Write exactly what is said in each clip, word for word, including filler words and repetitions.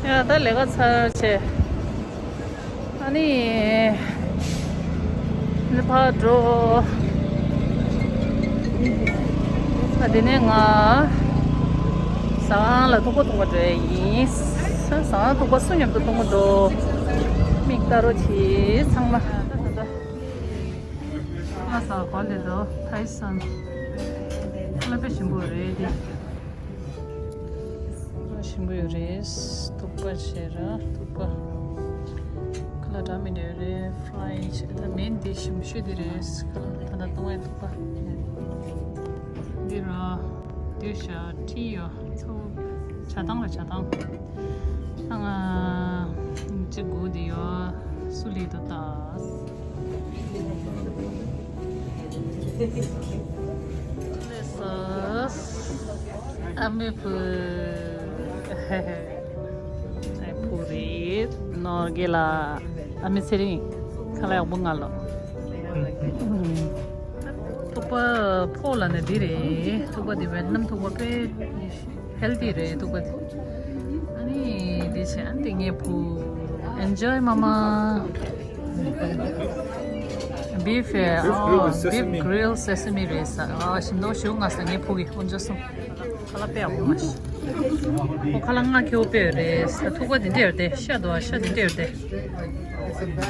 ཡ་ད་ལས་ཀ་ཚར་བྱས། ཨ་ནི་ནི་ཕར་འགྲོ། ཨ་དེ་ནས་ང་ཟ་ཁང་ལ་ཐུག་པ་འཐུང་ག་འགྲོ་ཡ་ཡིན། ཟ་ཁང་ཐུག་པ་སུ་མཉམ་དུ་འཐུང་ག་འགྲོ། མིག་ལྟ་རོགས་གྱིས་ཚང་མ། ང་ཟ་གོ་ལེ་རོ་ཐའི་སན། ཁ་ལག་དཔེ་ཞིམ་པོ་རེད་དེ། ཞིམ་པོ་ཡོད་རེད། ཐུག་པ་བྱས་ར་ཐུག་པ། ཁ་ལག་འདྲ་མི་འདྲ་ཡོད་རེད། ཕ་རའི་བྱས། ད་མེན་དེ་ཞིམ་ཤོས་དེ་རེད། ཁ་ལག་ད་ལྟ་བཏུང་བའི་ཐུག་པ། འདི་ར་འདི་ཤ་ཁྲི་ཡོད་ཚོ། ཇ་ཐང་ལ་ཇ་ཐང་། ཨ་ང་ཅི་དགོས་དེ་ཡོད་སུ་ལི་དོ་ད། ཨ་མའི་བུ། ཨ་བུ་རེད། ནོར་གེ་ལ། ཨ་མའི་ཚེ་རིང་། ཁ་ལག་ཡག་པོ་མངགས་ལོ། ཐུག་པ་ཕོ་ལ་ནི་འདི་རེད། ཐུག་པ་འདི་ཝེ་ཏི་ནམ་ཐུག་པ་དཔེ་ཧེལ་ཐི་རེད་ཐུག་པ་འདི། ཨ་ནི་འདི་བྱས་ཨ་ནི་ངའི་བུ། Enjoy mama. Beef, eh, beef grill, oh, sesame. Beef grill sesame རེད་ཟ། ཨ་ཞིམ་མདོག་ཞུ་ང་ཟ་ངའི་བུ་གི་དཀོན་མཆོག་གསུམ། ཁ་ལག་དཔེ་ཡག་པོ་མ་ཤི། ཁོ་ཁ་ལག་ང་ཁེའུ་དཔེ་རེད་ཟ། ཐུག་པ་དེ་འདྲ་ཡོད་དེ་ཤ་དོ་ཤ་དེ་འདྲ་ཡོད་དེ།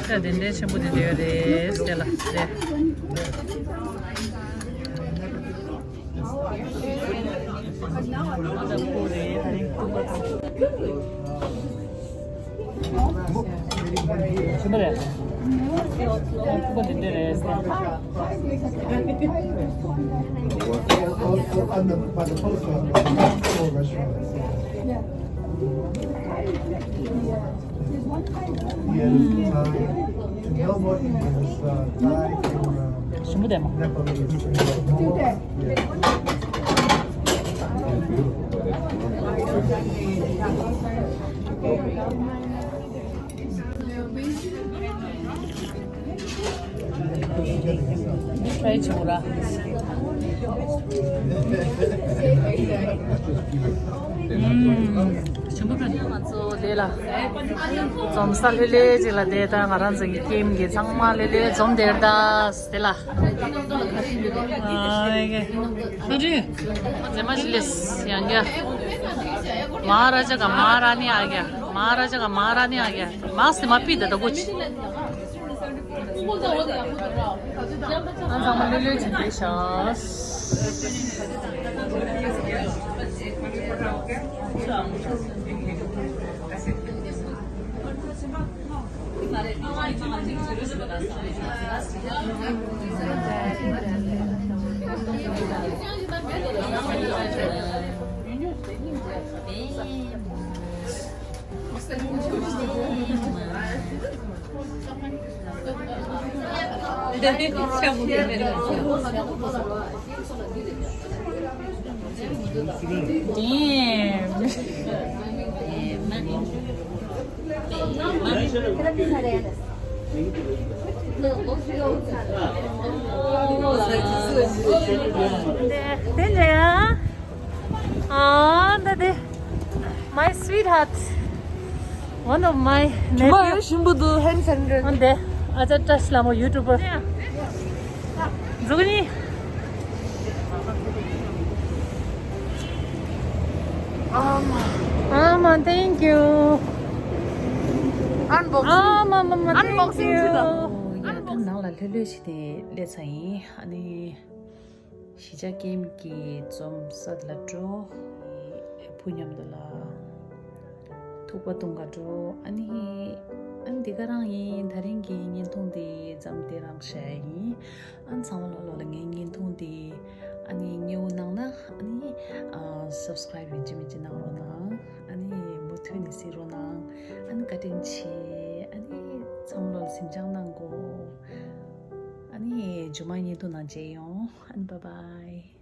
ཤ་དེ་འདྲ་ཆེན་པོ་དེ་འདྲ་ཡོད་རེད་ཟེར་ལ་རེད། ཞིམ་པོ་དེ་མ། ཊ་རའི་བྱེད་དགོས་ར། ཞིམ་པོ་ཕན། ང་ཚོ་དེ་ལ་འཛོམས་ས་ལྷོད་ལྷོད་ཅིག་ལ་བསྡད། ད་ང་རང་ཚོ་གི་ཀེམ་གི་ཚང་མ་ལྷོད་ལྷོད་འཛོམས་བསྡད་ད་དེ་ལ། ཨ་ཡེ། ཨ་ཅེ། མཛེས་མ་ཞིག་ལས་ཡང་རྒྱ། མ་ཧཱ་ར་ཇ་ག་མ་ཧཱ་ར་ནི་ཨ་རྒྱ། མ་ཧཱ་ར་ཇ་ག་མ་ཧཱ་ར་ནི་ཨ་རྒྱ། མ་སི་མ་པི་ད་ད་གོ་ཅི། ཨ་ཚང་མ་ལྷོད་ལྷོད་བྱས་བསྡད་ཤག Damn. དེ་འདྲ་ཡ། ཨ་འདི་དེ། My sweetheart. One of my nephew. མ་ཞིམ་པོ་འདུག་ཧན་སན་རེད། འདི་ཨ་ཅག་བཀྲ་ཤིས་ལྷ་མོ་ཡུ་ཊུབ་པར། འཛུགས་ནི། ཨ་མ། ཨ་མ། Thank you. Unboxing. ཨ་མ་མ་མ། Unboxing. Thank you. ཡ་ད་ནང་ལ་ལྷོད་ལྷོད་བྱས་ཏེ་སླེབས་ཚར་ཡིན། ཨ་ནི། གཞིས་ཆགས་ཀེམ་གྱི་འཛོམས་ས་ལ་འགྲོ། བུ་མཉམ་དུ་ལ་ཐུག་པ་འཐུང་ག་འགྲོ། ཨ་ནི་ཨ་ནི་འདི་ག་རང་ཡིན། ད་རིང་གི་བརྙན་ཐུང་འདི་མཚམས་འདི་རང་བཞག་ཡིན། ཨ་ནི་ཚང་མ་ལོ་ལོ་ལ་ངའི་བརྙན་ཐུང་འདི་ཨ་ནི་མཉེས་པོ་གནང་ན། ཨ་ནི་ཨ་སབ་སི་ཀ་རའིབ་ཡིན་གཅིག་མིན་གཅིག་གནང་རོགས་གནང་། ཨ་ནི་མུ་མཐུད་ནས་གཟིགས་རོགས་གནང་། ཨ་ནི་བཀའ་དྲིན་ཆེ། ཨ་ནི་ཚང་མ་ལོ་ལ་གཟིམ་འཇག་གནང་གོ། ཨ་ནི་རྗེས་མ་བརྙན་ཐུང་ནང་མཇལ་ཡོང་། ཨ་ནི་བཱའི་བཱའི།